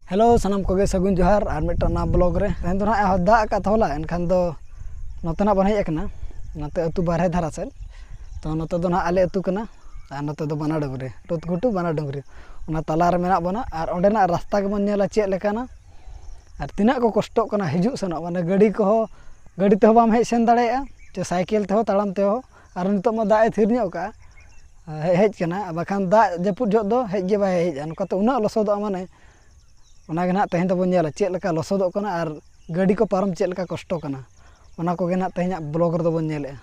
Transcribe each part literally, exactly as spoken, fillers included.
Hello, ᱥᱟᱱᱟᱢ ᱠᱚᱜᱮ ᱥᱟᱹᱜᱩᱱ ᱡᱚᱦᱟᱨ ᱟᱨ ᱢᱤᱫᱴᱟᱝ ᱱᱟᱣᱟ ᱵᱞᱚᱜ ᱨᱮ᱾ ᱛᱮᱦᱮᱧ ᱫᱚ ᱱᱟᱦᱟᱜ ᱫᱟᱜ ᱟᱠᱟᱫ ᱛᱟᱦᱚᱞᱟ, ᱮᱱᱠᱷᱟᱱ ᱫᱚ ᱱᱚᱛᱮ ᱱᱟᱜ ᱵᱚᱱ ᱦᱮᱡ ᱟᱠᱟᱱᱟ, ᱱᱚᱛᱮ ᱟᱹᱛᱩ ᱵᱟᱨᱦᱮ ᱫᱷᱟᱨᱟ ᱥᱮᱫ᱾ ᱛᱚ ᱱᱚᱛᱮ ᱫᱚ ᱱᱟᱦᱟᱜ ᱟᱞᱮ ᱟᱹᱛᱩ ᱠᱟᱱᱟ, ᱟᱨ ᱱᱚᱛᱮ ᱫᱚ ᱵᱟᱱᱟ ᱰᱩᱝᱨᱤ, ᱨᱩᱛᱜᱷᱩᱴᱩ ᱵᱟᱱᱟ ᱰᱩᱝᱨᱤ, ᱚᱱᱟ ᱛᱟᱞᱟ ᱨᱮ ᱢᱮᱱᱟᱜ ᱵᱚᱱᱟ᱾ ᱟᱨ ᱚᱸᱰᱮᱱᱟᱜ ᱨᱟᱥᱛᱟ ᱜᱮᱵᱚᱱ ᱧᱮᱞᱟ ᱪᱮᱫ ᱞᱮᱠᱟᱱᱟ ᱟᱨ ᱛᱤᱱᱟᱹᱜ ᱠᱚ ᱠᱚᱥᱴᱚᱜ ᱠᱟᱱᱟ ᱦᱤᱡᱩᱜ ᱥᱮᱱᱚᱜ, ᱢᱟᱱᱮ ᱜᱟᱹᱰᱤ ᱠᱚᱦᱚᱸ, ᱜᱟᱹᱰᱤ ᱛᱮᱦᱚᱸ ᱵᱟᱢ ᱦᱮᱡ ᱥᱮᱱ ᱫᱟᱲᱮᱭᱟᱜᱼᱟ, ᱪᱮ ᱥᱟᱭᱠᱮᱞ ᱛᱮᱦᱚᱸ, ᱛᱟᱲᱟᱢ ᱛᱮᱦᱚᱸ᱾ ᱟᱨ ᱱᱤᱛᱚᱜ ᱢᱟ ᱫᱟᱜ ᱮ ᱛᱷᱤᱨ ᱧᱚᱜ ᱠᱟᱜᱼᱟ, ᱦᱮᱡ, ᱦᱮᱡ ᱠᱟᱱᱟ, ᱵᱟᱠᱷᱟᱱ ᱫᱟᱜ ᱡᱟᱹᱯᱩᱫ ᱡᱚᱦᱚᱜ ᱫᱚ ᱦᱮᱡ ᱜᱮ ᱵᱟᱭ ᱦᱮᱡᱼᱟ᱾ ᱱᱚᱝᱠᱟᱛᱮ ᱩᱱᱟᱹᱜ ᱞᱚᱥᱚᱫᱚᱜᱼᱟ, ᱢᱟᱱᱮ ᱚᱱᱟᱜᱮ ᱱᱟᱦᱟᱜ ᱛᱮᱦᱮᱧ ᱫᱚᱵᱚᱱ ᱧᱮᱞᱟ ᱪᱮᱫ ᱞᱮᱠᱟ ᱞᱚᱥᱚᱫᱚᱜ ᱠᱟᱱᱟ ᱟᱨ ᱜᱟᱹᱰᱤ ᱠᱚ ᱯᱟᱨᱚᱢ ᱪᱮᱫ ᱞᱮᱠᱟ ᱠᱚᱥᱴᱚ ᱠᱟᱱᱟ, ᱚᱱᱟ ᱠᱚᱜᱮ ᱱᱟᱦᱟᱜ ᱛᱮᱦᱮᱧᱟᱜ ᱵᱞᱚᱜ ᱨᱮᱫᱚ ᱵᱚᱱ ᱧᱮᱞᱮᱜᱼᱟ᱾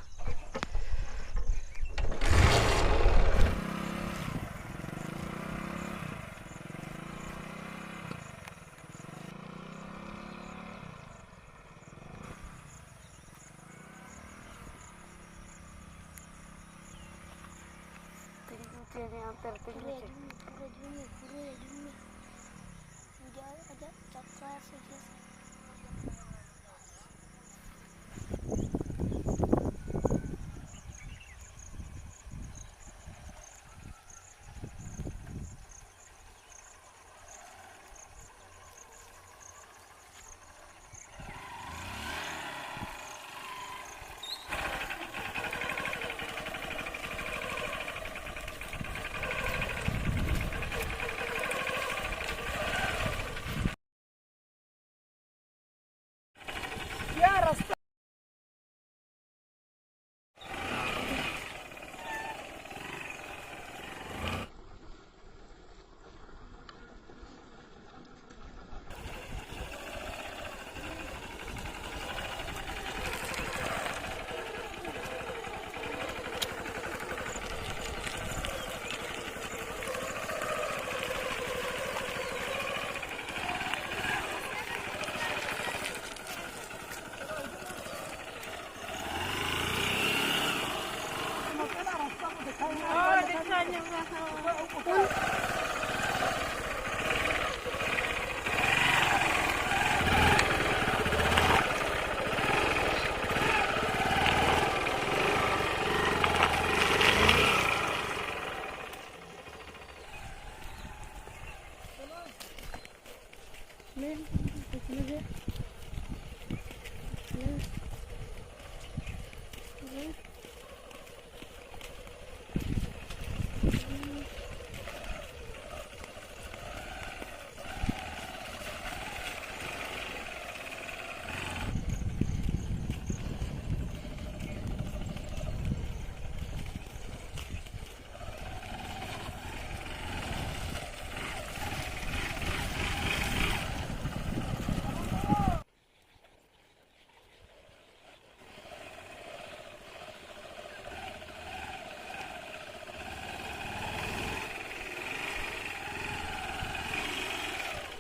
ᱛᱤᱸᱜᱩ ᱪᱮᱬᱮ ᱚᱱᱛᱮ ᱨᱮ ᱛᱤᱸᱜᱩ ᱪᱮᱬᱮ᱾ ᱟᱡᱟᱜ ᱪᱟᱠᱟ ᱥᱚᱡᱷᱮ ᱥᱮᱫ᱾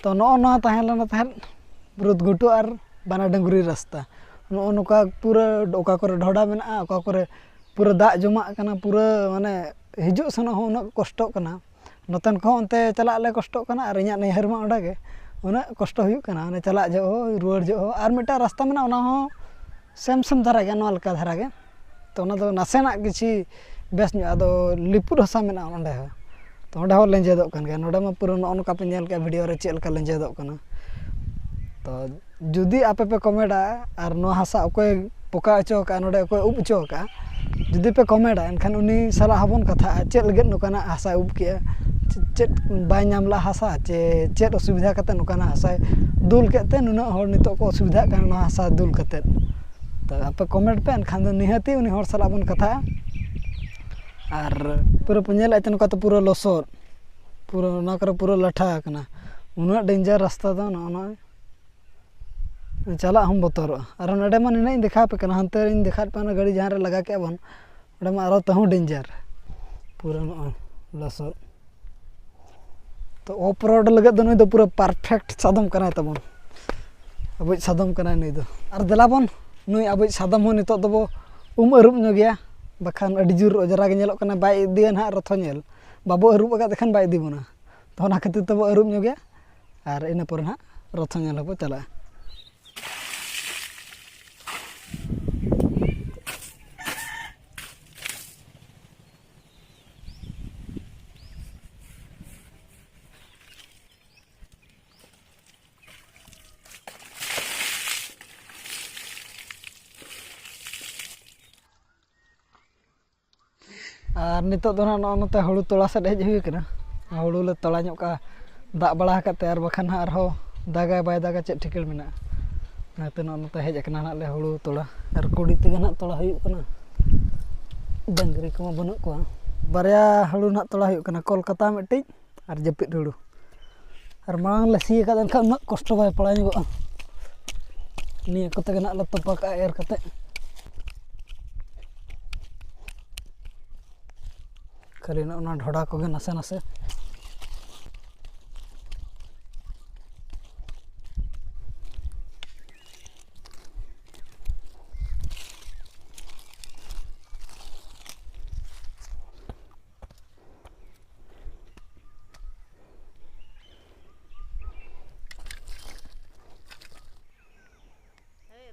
ᱛᱚ, ᱱᱚᱜᱼᱚ ᱱᱚᱣᱟ ᱛᱟᱦᱮᱸ ᱞᱮᱱᱟ ᱛᱟᱦᱮᱸᱫ ᱵᱨᱩᱫᱽ ᱜᱷᱩᱴᱩ ᱟᱨ ᱵᱟᱱᱟ ᱰᱩᱝᱨᱤ ᱨᱟᱥᱛᱟ᱾ ᱱᱚᱜᱼᱚ ᱱᱚᱝᱠᱟ ᱯᱩᱨᱟᱹ ᱚᱠᱟ ᱠᱚᱨᱮ ᱰᱷᱚᱰᱟ ᱢᱮᱱᱟᱜᱼᱟ, ᱚᱠᱟ ᱠᱚᱨᱮ ᱯᱩᱨᱟᱹ ᱫᱟᱜ ᱡᱚᱢᱟᱜ ᱠᱟᱱᱟ, ᱯᱩᱨᱟᱹ ᱢᱟᱱᱮ ᱦᱤᱡᱩᱜ ᱥᱮᱱᱚᱜ ᱦᱚᱸ ᱩᱱᱟᱹᱜ ᱠᱚᱥᱴᱚᱜ ᱠᱟᱱᱟ᱾ ᱱᱚᱛᱮᱱ ᱠᱚᱦᱚᱸ ᱚᱱᱛᱮ ᱪᱟᱞᱟᱜ ᱞᱮ ᱠᱚᱥᱴᱚᱜ ᱠᱟᱱᱟ ᱟᱨ ᱤᱧᱟᱹᱜ ᱱᱟᱹᱭᱦᱟᱹᱨ ᱢᱟ ᱚᱸᱰᱮ ᱜᱮ, ᱩᱱᱟᱹᱜ ᱠᱚᱥᱴᱚ ᱦᱩᱭᱩᱜ ᱠᱟᱱᱟ᱾ ᱚᱱᱮ ᱪᱟᱞᱟᱜ ᱡᱚᱦᱚᱜ ᱦᱚᱸ, ᱨᱩᱣᱟᱹᱲ ᱡᱚᱦᱚᱜ ᱦᱚᱸ, ᱟᱨ ᱢᱤᱫᱴᱟᱝ ᱨᱟᱥᱛᱟ ᱢᱮᱱᱟᱜᱼᱟ, ᱚᱱᱟ ᱦᱚᱸ ᱥᱮᱢ ᱥᱮᱢ ᱫᱷᱟᱨᱟ ᱜᱮᱭᱟ, ᱱᱚᱣᱟ ᱞᱮᱠᱟ ᱫᱷᱟᱨᱟ ᱜᱮ᱾ ᱛᱚ, ᱚᱱᱟ ᱫᱚ ᱱᱟᱥᱮᱱᱟᱜ ᱠᱤᱪᱷᱤ ᱵᱮᱥ ᱧᱚᱜ, ᱟᱫᱚ ᱞᱤᱯᱩᱨ ᱦᱟᱥᱟ ᱢᱮᱱᱟᱜᱼᱟ ᱚᱸᱰᱮ ᱦᱚᱸ᱾ ᱛᱚ, ᱚᱸᱰᱮ ᱦᱚᱸ ᱞᱮᱸᱡᱮᱫᱚᱜ ᱠᱟᱱ ᱜᱮᱭᱟ᱾ ᱱᱚᱰᱮ ᱢᱟ ᱯᱩᱨᱟᱹ ᱱᱚᱜᱼᱚ ᱱᱚᱝᱠᱟ ᱯᱮ ᱧᱮᱞ ᱠᱮᱜᱼᱟ ᱵᱷᱤᱰᱤᱭᱳ ᱨᱮ ᱪᱮᱫ ᱞᱮᱠᱟ ᱞᱮᱸᱡᱮᱫᱚᱜ ᱠᱟᱱᱟ᱾ ᱛᱚ, ᱡᱩᱫᱤ ᱟᱯᱮ ᱯᱮ ᱠᱚᱢᱮᱱᱴᱟ ᱟᱨ ᱱᱚᱣᱟ ᱦᱟᱥᱟ ᱚᱠᱚᱭ ᱯᱚᱠᱟ ᱦᱚᱪᱚ ᱟᱠᱟᱫᱼᱟ, ᱱᱚᱰᱮ ᱚᱠᱚᱭ ᱩᱵ ᱦᱚᱪᱚ ᱟᱠᱟᱫᱼᱟ, ᱡᱩᱫᱤ ᱯᱮ ᱠᱚᱢᱮᱱᱴᱟ, ᱮᱱᱠᱷᱟᱱ ᱩᱱᱤ ᱥᱟᱞᱟᱜ ᱦᱚᱸᱵᱚᱱ ᱠᱟᱛᱷᱟᱜᱼᱟ, ᱪᱮᱫ ᱞᱟᱹᱜᱤᱫ ᱱᱚᱝᱠᱟᱱᱟᱜ ᱦᱟᱥᱟᱭ ᱩᱵ ᱠᱮᱜᱼᱟ, ᱪᱮᱫ, ᱪᱮᱫ ᱵᱟᱭ ᱧᱟᱢ ᱞᱮᱫᱼᱟ ᱦᱟᱥᱟ, ᱪᱮ ᱪᱮᱫ ᱚᱥᱩᱵᱤᱫᱷᱟ ᱠᱟᱛᱮ ᱱᱚᱝᱠᱟᱱᱟᱜ ᱦᱟᱥᱟᱭ ᱫᱩᱞ ᱠᱮᱫ ᱛᱮ ᱱᱩᱱᱟᱹᱜ ᱦᱚᱲ ᱱᱤᱛᱚᱜ ᱠᱚ ᱚᱥᱩᱵᱤᱫᱷᱟᱜ ᱠᱟᱱᱟ ᱱᱚᱣᱟ ᱦᱟᱥᱟ ᱫᱩᱞ ᱠᱟᱛᱮ᱾ ᱛᱚ, ᱟᱯᱮ ᱠᱚᱢᱮᱱᱴ ᱯᱮ, ᱮᱱᱠᱷᱟᱱ ᱫᱚ ᱱᱤᱦᱟᱹᱛᱤ ᱩᱱᱤ ᱦᱚᱲ ᱥᱟᱞᱟᱜ ᱵᱚᱱ ᱠᱟᱛᱷᱟᱜᱼᱟ᱾ ᱟᱨ ᱯᱩᱨᱟᱹ ᱯᱮ ᱧᱮᱞᱮᱫ ᱛᱮ ᱱᱚᱝᱠᱟ ᱛᱮ ᱯᱩᱨᱟᱹ ᱞᱚᱥᱚᱫ, ᱯᱩᱨᱟᱹ ᱚᱱᱟ ᱠᱚᱨᱮ ᱯᱩᱨᱟᱹ ᱞᱟᱴᱷᱟ ᱟᱠᱟᱱᱟ᱾ ᱩᱱᱟᱹᱜ ᱰᱮᱧᱡᱟᱨ ᱨᱟᱥᱛᱟ ᱫᱚ ᱱᱚᱜᱼᱚ ᱱᱚᱜᱼᱚᱭ᱾ ᱪᱟᱞᱟᱜ ᱦᱚᱸᱢ ᱵᱚᱛᱚᱨᱚᱜᱼᱟ᱾ ᱟᱨ ᱱᱚᱰᱮ ᱢᱟ ᱱᱤᱱᱟᱹᱜ ᱤᱧ ᱫᱮᱠᱷᱟᱣ ᱟᱯᱮ ᱠᱟᱱᱟ, ᱦᱟᱱᱛᱮ ᱨᱤᱧ ᱫᱮᱠᱷᱟᱣᱟᱫ ᱯᱮ, ᱚᱱᱟ ᱜᱟᱹᱰᱤ ᱡᱟᱦᱟᱸ ᱨᱮ ᱞᱟᱜᱟ ᱠᱮᱜᱼᱟ ᱵᱚᱱ, ᱚᱸᱰᱮ ᱢᱟ ᱟᱨᱚ ᱛᱟᱹᱦᱩᱸ ᱰᱮᱧᱡᱟᱨ, ᱯᱩᱨᱟᱹ ᱱᱚᱜᱼᱚᱭ ᱞᱚᱥᱚᱫ᱾ ᱛᱚ, ᱚᱯᱷ ᱨᱳᱰ ᱞᱟᱹᱜᱤᱫ ᱫᱚ ᱱᱩᱭ ᱫᱚ ᱯᱩᱨᱟᱹ ᱯᱟᱨᱯᱷᱮᱠᱴ ᱥᱟᱫᱚᱢ ᱠᱟᱱᱟᱭ ᱛᱟᱵᱚᱱ, ᱟᱵᱚᱭᱤᱡ ᱥᱟᱫᱚᱢ ᱠᱟᱱᱟᱭ ᱱᱩᱭ ᱫᱚ᱾ ᱟᱨ ᱫᱮᱞᱟ ᱵᱚᱱ, ᱱᱩᱭ ᱟᱵᱚᱭᱤᱡ ᱥᱟᱫᱚᱢ ᱦᱚᱸ ᱱᱤᱛᱚᱜ ᱫᱚᱵᱚ ᱩᱢ ᱟᱹᱨᱩᱵ ᱧᱚᱜᱮᱭᱟ, ᱵᱟᱠᱷᱟᱱ ᱟᱹᱰᱤ ᱡᱳᱨ ᱚᱡᱽᱨᱟ ᱜᱮ ᱧᱮᱞᱚᱜ ᱠᱟᱱᱟ, ᱵᱟᱭ ᱤᱫᱤᱭᱟ ᱱᱟᱦᱟᱜ ᱨᱚᱛᱷᱚ ᱧᱮᱞ᱾ ᱵᱟᱵᱚ ᱟᱹᱨᱩᱵ ᱟᱠᱟᱫ ᱛᱮ ᱠᱷᱟᱱ ᱵᱟᱭ ᱤᱫᱤ ᱵᱚᱱᱟ, ᱛᱚ, ᱚᱱᱟ ᱠᱷᱟᱹᱛᱤᱨ ᱛᱮᱵᱚ ᱟᱹᱨᱩᱵ ᱧᱚᱜᱮᱭᱟ᱾ ᱟᱨ ᱤᱱᱟᱹ ᱯᱚᱨᱮ ᱱᱟᱦᱟᱜ ᱨᱚᱛᱷᱚ ᱧᱮᱞ ᱦᱚᱸᱵᱚ ᱪᱟᱞᱟᱜᱼᱟ᱾ ᱟᱨ ᱱᱤᱛᱚᱜ ᱫᱚ ᱱᱟᱜ ᱱᱚᱜᱼᱚ ᱱᱚᱛᱮ ᱦᱩᱲᱩ ᱛᱚᱞᱟ ᱥᱮᱫ ᱦᱮᱡ ᱦᱩᱭ ᱠᱟᱱᱟ᱾ ᱦᱩᱲᱩ ᱞᱮ ᱛᱚᱞᱟ ᱧᱚᱜ ᱠᱟᱜᱼᱟ, ᱫᱟᱜ ᱵᱟᱲᱟ ᱟᱠᱟᱫ ᱛᱮ, ᱟᱨ ᱵᱟᱠᱷᱟᱱ ᱦᱟᱸᱜ ᱟᱨᱦᱚᱸ ᱫᱟᱜᱟᱭ ᱵᱟᱭ ᱫᱟᱜᱟ ᱪᱮᱫ ᱴᱷᱤᱠᱟᱹ ᱢᱮᱱᱟᱜᱼᱟ᱾ ᱚᱱᱟᱛᱮ ᱱᱚᱜᱼᱚ ᱱᱚᱛᱮ ᱦᱮᱡ ᱟᱠᱟᱱᱟ ᱱᱟᱜ ᱞᱮ ᱦᱩᱲᱩ ᱛᱚᱞᱟ, ᱟᱨ ᱠᱩᱰᱤ ᱛᱮᱜᱮ ᱱᱟᱜ ᱛᱚᱞᱟ ᱦᱩᱭᱩᱜ ᱠᱟᱱᱟ᱾ ᱰᱟᱹᱝᱨᱤ ᱠᱚᱢᱟ ᱵᱟᱹᱱᱩᱜ ᱠᱚᱣᱟ᱾ ᱵᱟᱨᱭᱟ ᱦᱩᱲᱩ ᱱᱟᱜ ᱛᱚᱞᱟ ᱦᱩᱭᱩᱜ ᱠᱟᱱᱟ, ᱠᱳᱞᱠᱟᱛᱟ ᱢᱤᱫᱴᱤᱡ ᱟᱨ ᱡᱟᱹᱯᱤᱫ ᱦᱩᱲᱩ᱾ ᱟᱨ ᱢᱟᱲᱟᱝ ᱞᱮ ᱥᱤ ᱟᱠᱟᱫ, ᱮᱱᱠᱷᱟᱱ ᱩᱱᱟᱹᱜ ᱠᱚᱥᱴᱚ ᱵᱟᱭ ᱯᱟᱲᱟᱣ ᱧᱚᱜᱚᱜᱼᱟ᱾ ᱱᱤᱭᱟᱹ ᱠᱚᱛᱮ ᱜᱮ ᱱᱟᱜ ᱞᱮ ᱛᱚᱯᱟ ᱠᱟᱜᱼᱟ ᱮᱨ ᱠᱟᱛᱮ᱾ ᱠᱷᱟᱹᱞᱤ ᱱᱚᱜᱼᱚ ᱱᱚᱣᱟ ᱰᱷᱚᱰᱟ ᱠᱚᱜᱮ ᱱᱟᱥᱮ ᱱᱟᱥᱮ᱾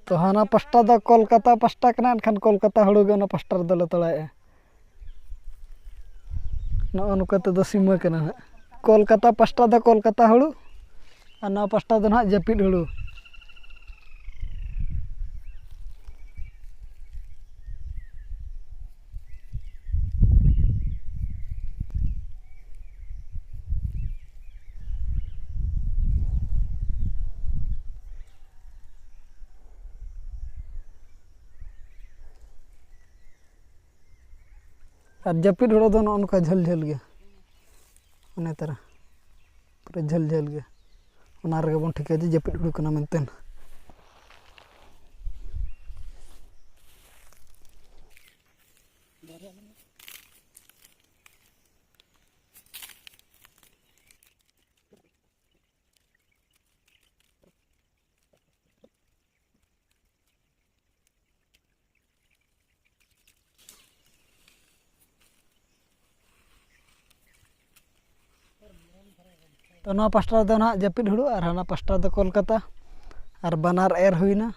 ᱛᱚ, ᱦᱟᱱᱟ ᱯᱟᱥᱴᱟ ᱫᱚ ᱠᱳᱞᱠᱟᱛᱟ ᱯᱟᱥᱴᱟ ᱠᱟᱱᱟ, ᱮᱱᱠᱷᱟᱱ ᱠᱳᱞᱠᱟᱛᱟ ᱦᱩᱲᱩ ᱜᱮ ᱚᱱᱟ ᱯᱟᱥᱴᱟ ᱨᱮᱫᱚ ᱞᱮ ᱛᱚᱲᱟᱭᱮᱜᱼᱟ᱾ ᱱᱚᱜᱼᱚ ᱱᱚᱝᱠᱟ ᱛᱮᱫᱚ ᱥᱤᱢᱟᱹ ᱠᱟᱱᱟ ᱦᱟᱸᱜ᱾ ᱠᱳᱞᱠᱟᱛᱟ ᱯᱟᱥᱴᱟ ᱫᱚ ᱠᱳᱞᱠᱟᱛᱟ ᱦᱩᱲᱩ, ᱟᱨ ᱱᱚᱣᱟ ᱯᱟᱥᱴᱟ ᱫᱚ ᱱᱟᱦᱟᱜ ᱡᱟᱹᱯᱤᱫ ᱦᱩᱲᱩ᱾ ᱟᱨ ᱡᱟᱹᱯᱤᱫ ᱦᱩᱲᱩ ᱫᱚ ᱱᱚᱜᱼᱚ ᱱᱚᱝᱠᱟ ᱡᱷᱟᱹᱞ ᱡᱷᱟᱹᱞ ᱜᱮ, ᱚᱱᱮ ᱛᱟᱨᱟ ᱯᱩᱨᱟᱹ ᱡᱷᱟᱹᱞ ᱡᱷᱟᱹᱞ ᱜᱮ᱾ ᱚᱱᱟ ᱨᱮᱜᱮ ᱵᱚᱱ ᱴᱷᱤᱠᱟᱹᱭᱟ ᱡᱮ ᱡᱟᱹᱯᱤᱫ ᱦᱩᱲᱩ ᱠᱟᱱᱟ ᱢᱮᱱᱛᱮ᱾ ᱛᱚ, ᱱᱚᱣᱟ ᱯᱟᱥᱴᱟ ᱨᱮᱫᱚ ᱱᱟᱦᱟᱜ ᱡᱟᱹᱯᱤᱫ ᱦᱩᱲᱩ ᱟᱨ ᱦᱟᱱᱟ ᱯᱟᱥᱴᱟ ᱫᱚ ᱠᱳᱞᱠᱟᱛᱟ, ᱟᱨ ᱵᱟᱱᱟᱨ ᱮᱨ ᱦᱩᱭᱱᱟ,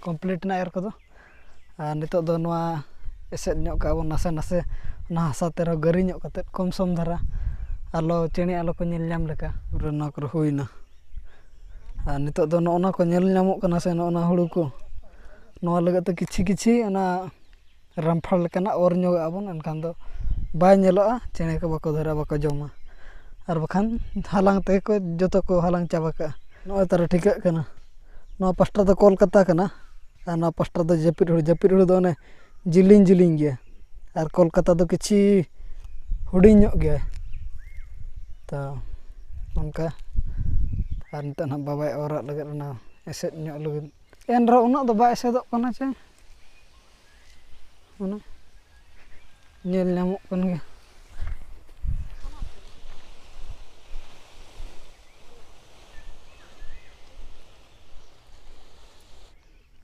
ᱠᱚᱢᱯᱞᱤᱴ ᱮᱱᱟ ᱮᱨ ᱠᱚᱫᱚ᱾ ᱟᱨ ᱱᱤᱛᱚᱜ ᱫᱚ ᱱᱚᱣᱟ ᱮᱥᱮᱫ ᱧᱚᱜ ᱠᱟᱜᱼᱟ ᱵᱚᱱ ᱱᱟᱥᱮ ᱱᱟᱥᱮ, ᱚᱱᱟ ᱦᱟᱥᱟ ᱛᱮ ᱨᱮᱦᱚᱸ ᱜᱟᱹᱨᱤ ᱧᱚᱜ ᱠᱟᱛᱮᱫ, ᱠᱚᱢ ᱥᱚᱢ ᱫᱷᱟᱨᱟ, ᱟᱞᱚ ᱪᱮᱬᱮ ᱟᱞᱚ ᱠᱚ ᱧᱮᱞ ᱧᱟᱢ ᱞᱮᱠᱟ, ᱯᱩᱨᱟᱹ ᱱᱚᱣᱟ ᱠᱚᱨᱮ ᱦᱩᱭᱱᱟ᱾ ᱟᱨ ᱱᱤᱛᱚᱜ ᱫᱚ ᱱᱚᱜᱼᱚ ᱱᱟ ᱠᱚ ᱧᱮᱞ ᱧᱟᱢᱚᱜ ᱠᱟᱱᱟ ᱥᱮ, ᱱᱚᱜᱼᱚ ᱱᱟ ᱦᱩᱲᱩ ᱠᱚ, ᱱᱚᱣᱟ ᱞᱟᱹᱜᱤᱫ ᱛᱮ ᱠᱤᱪᱷᱤ ᱠᱤᱪᱷᱤ ᱚᱱᱟ ᱨᱟᱢᱯᱷᱟᱲ ᱞᱮᱠᱟᱱᱟᱜ ᱚᱨ ᱧᱚᱜᱟᱜᱼᱟ ᱵᱚᱱ, ᱮᱱᱠᱷᱟᱱ ᱫᱚ ᱵᱟᱭ ᱧᱮᱞᱚᱜᱼᱟ, ᱪᱮᱬᱮ ᱠᱚ ᱵᱟᱠᱚ ᱫᱷᱚᱨᱟ, ᱵᱟᱠᱚ ᱡᱚᱢᱟ᱾ ᱟᱨ ᱵᱟᱠᱷᱟᱱ ᱦᱟᱞᱟᱝ ᱛᱮᱜᱮ ᱠᱚ ᱡᱚᱛᱚ ᱠᱚ ᱦᱟᱞᱟᱝ ᱪᱟᱵᱟ ᱠᱟᱜᱼᱟ᱾ ᱱᱚᱜᱼᱚᱭ ᱛᱟᱨᱟ ᱴᱷᱤᱠᱟᱹᱜ ᱠᱟᱱᱟ, ᱱᱚᱣᱟ ᱯᱟᱥᱴᱟ ᱫᱚ ᱠᱳᱞᱠᱟᱛᱟ ᱠᱟᱱᱟ ᱟᱨ ᱱᱚᱣᱟ ᱯᱟᱥᱴᱟ ᱫᱚ ᱡᱟᱹᱯᱤᱫ ᱦᱩᱲᱩ᱾ ᱡᱟᱹᱯᱤᱫ ᱦᱩᱲᱩ ᱫᱚ ᱚᱱᱮ ᱡᱤᱞᱤᱧ ᱡᱤᱞᱤᱧ ᱜᱮᱭᱟ ᱟᱨ ᱠᱳᱞᱠᱟᱛᱟ ᱫᱚ ᱠᱤᱪᱷᱤ ᱦᱩᱰᱤᱧ ᱧᱚᱜ ᱜᱮᱭᱟ᱾ ᱛᱚ ᱚᱱᱠᱟ, ᱟᱨ ᱱᱤᱛᱚᱜ ᱱᱟᱦᱟᱜ ᱵᱟᱵᱟᱭ ᱚᱨᱟᱜ ᱞᱟᱹᱜᱤᱫ, ᱚᱱᱟ ᱮᱥᱮᱫ ᱧᱚᱜ ᱞᱟᱹᱜᱤᱫ᱾ ᱮᱱ ᱨᱮᱦᱚᱸ ᱩᱱᱟᱹᱜ ᱫᱚ ᱵᱟᱭ ᱮᱥᱮᱫᱚᱜ ᱠᱟᱱᱟ ᱪᱮ, ᱚᱱᱟ ᱧᱮᱞ ᱧᱟᱢᱚᱜ ᱠᱟᱱ ᱜᱮᱭᱟ᱾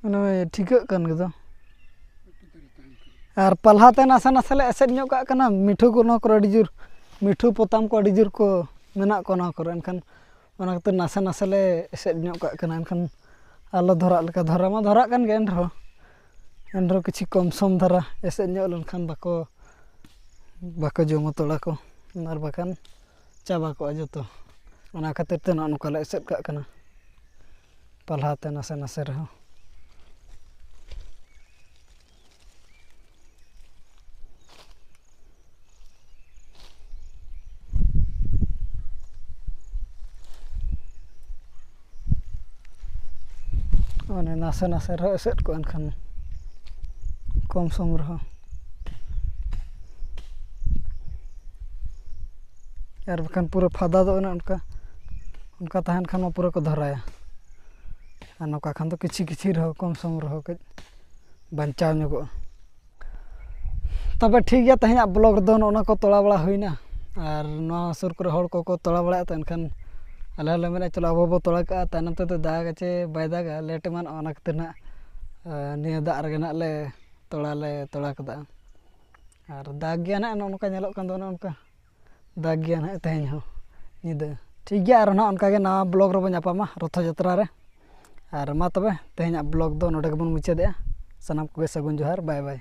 ᱚᱱᱟ ᱴᱷᱤᱠᱟᱹᱜ ᱠᱟᱱ ᱜᱮᱫᱚ᱾ ᱟᱨ ᱯᱟᱞᱦᱟ ᱛᱮ ᱱᱟᱥᱮ ᱱᱟᱥᱮ ᱞᱮ ᱮᱥᱮᱫ ᱧᱚᱜ ᱠᱟᱜ ᱠᱟᱱᱟ᱾ ᱢᱤᱴᱷᱩ ᱠᱚ ᱱᱚᱣᱟ ᱠᱚᱨᱮ ᱟᱹᱰᱤ ᱡᱳᱨ, ᱢᱤᱴᱷᱩ ᱯᱚᱛᱟᱢ ᱠᱚ ᱟᱹᱰᱤ ᱡᱳᱨ ᱠᱚ ᱢᱮᱱᱟᱜ ᱠᱚᱣᱟ ᱱᱚᱣᱟ ᱠᱚᱨᱮ, ᱮᱱᱠᱷᱟᱱ ᱚᱱᱟ ᱠᱷᱟᱹᱛᱤᱨ ᱱᱟᱥᱮ ᱱᱟᱥᱮ ᱞᱮ ᱮᱥᱮᱫ ᱧᱚᱜ ᱠᱟᱜ ᱠᱟᱱᱟ᱾ ᱮᱱᱠᱷᱟᱱ ᱟᱞᱚ ᱫᱷᱚᱨᱟᱜ ᱞᱮᱠᱟ, ᱫᱷᱚᱨᱟ ᱢᱟ ᱫᱷᱚᱨᱟᱜ ᱠᱟᱱ ᱜᱮ, ᱮᱱ ᱨᱮᱦᱚᱸ, ᱮᱱ ᱨᱮᱦᱚᱸ ᱠᱤᱪᱷᱩ ᱠᱚᱢ ᱥᱚᱢ ᱫᱷᱟᱨᱟ ᱮᱥᱮᱫ ᱧᱚᱜ ᱞᱮᱱᱠᱷᱟᱱ ᱵᱟᱠᱚ, ᱵᱟᱠᱚ ᱡᱚᱢᱟ ᱛᱚᱲᱟ ᱠᱚ, ᱟᱨ ᱵᱟᱠᱷᱟᱱ ᱪᱟᱵᱟ ᱠᱚᱜᱼᱟ ᱡᱚᱛᱚ᱾ ᱚᱱᱟ ᱠᱷᱟᱹᱛᱤᱨ ᱛᱮ ᱱᱚᱜᱼᱚ ᱱᱚᱝᱠᱟ ᱞᱮ ᱮᱥᱮᱫ ᱠᱟᱜ ᱠᱟᱱᱟ, ᱯᱟᱞᱦᱟ ᱛᱮ ᱱᱟᱥᱮ ᱱᱟᱥᱮ ᱨᱮᱦᱚᱸ᱾ ᱢᱟᱱᱮ ᱱᱟᱥᱮ ᱱᱟᱥᱮ ᱨᱮᱦᱚᱸ ᱮᱥᱮᱫ ᱠᱚᱜᱼᱟ, ᱮᱱᱠᱷᱟᱱ ᱠᱚᱢ ᱥᱚᱢ ᱨᱮᱦᱚᱸ᱾ ᱟᱨ ᱵᱟᱠᱷᱟᱱ ᱯᱩᱨᱟᱹ ᱯᱷᱟᱫᱟ ᱫᱚ ᱚᱱᱮ ᱚᱱᱠᱟ, ᱚᱱᱠᱟ ᱛᱟᱦᱮᱱ ᱠᱷᱟᱱ ᱢᱟ ᱯᱩᱨᱟᱹ ᱠᱚ ᱫᱷᱚᱨᱟᱭᱟ᱾ ᱟᱨ ᱱᱚᱝᱠᱟ ᱠᱷᱟᱱ ᱫᱚ ᱠᱤᱪᱷᱤ ᱠᱤᱪᱷᱤ ᱨᱮᱦᱚᱸ, ᱠᱚᱢ ᱥᱚᱢ ᱨᱮᱦᱚᱸ ᱠᱟᱹᱡ ᱵᱟᱧᱪᱟᱣ ᱧᱚᱜᱚᱜᱼᱟ᱾ ᱛᱚᱵᱮ ᱴᱷᱤᱠ ᱜᱮᱭᱟ, ᱛᱮᱦᱮᱧᱟᱜ ᱵᱞᱚᱜ ᱨᱮᱫᱚ ᱱᱚᱜᱼᱚ ᱱᱚᱣᱟ ᱠᱚ ᱛᱚᱲᱟ ᱵᱟᱲᱟ ᱦᱩᱭᱱᱟ᱾ ᱟᱨ ᱱᱚᱣᱟ ᱥᱩᱨ ᱠᱚᱨᱮ ᱦᱚᱲ ᱠᱚᱠᱚ ᱛᱚᱲᱟ ᱵᱟᱲᱟᱭᱮᱫ ᱛᱟᱦᱮᱸ, ᱮᱱᱠᱷᱟᱱ ᱟᱞᱮ ᱦᱚᱸᱞᱮ ᱢᱮᱱᱮᱫᱼᱟ, ᱪᱚᱞᱚ ᱟᱵᱚ ᱵᱚ ᱛᱚᱲᱟ ᱠᱟᱜᱼᱟ, ᱛᱟᱭᱱᱚᱢ ᱛᱮᱫᱚ ᱫᱟᱜᱟ ᱪᱮ ᱵᱟᱭ ᱫᱟᱜᱟ, ᱞᱮᱴ ᱮᱢᱟᱱᱚᱜᱼᱟ᱾ ᱚᱱᱟ ᱠᱷᱟᱹᱛᱤᱨ ᱱᱟᱜ, ᱮ, ᱱᱤᱭᱟᱹ ᱫᱟᱜ ᱨᱮᱜᱮ ᱱᱟᱜ ᱞᱮ ᱛᱚᱲᱟ ᱞᱮ ᱛᱚᱲᱟ ᱠᱟᱫᱟ᱾ ᱟᱨ ᱫᱟᱜ ᱜᱮᱭᱟ ᱱᱟᱜ, ᱱᱚᱜᱼᱚ ᱱᱚᱝᱠᱟ ᱧᱮᱞᱚᱜ ᱠᱟᱱ ᱫᱚ, ᱚᱱᱮ ᱚᱱᱠᱟ ᱫᱟᱜ ᱜᱮᱭᱟ ᱱᱟᱜ ᱛᱮᱦᱮᱧ ᱦᱚᱸ ᱧᱤᱫᱟᱹ᱾ ᱴᱷᱤᱠ ᱜᱮᱭᱟ, ᱟᱨᱦᱚᱸ ᱱᱟᱜ ᱚᱱᱠᱟ ᱜᱮ ᱱᱟᱣᱟ ᱵᱞᱚᱜ ᱨᱮᱵᱚᱱ ᱧᱟᱯᱟᱢᱟ ᱨᱚᱛᱷᱚ ᱡᱟᱛᱨᱟ ᱨᱮ᱾ ᱟᱨ ᱢᱟ ᱛᱚᱵᱮ, ᱛᱮᱦᱮᱧᱟᱜ ᱵᱞᱚᱜ ᱫᱚ ᱱᱚᱰᱮ ᱜᱮᱵᱚᱱ ᱢᱩᱪᱟᱹᱫᱮᱜᱼᱟ᱾ ᱥᱟᱱᱟᱢ ᱠᱚᱜᱮ ᱥᱟᱹᱜᱩᱱ ᱡᱚᱦᱟᱨ, ᱵᱟᱭ ᱵᱟᱭ᱾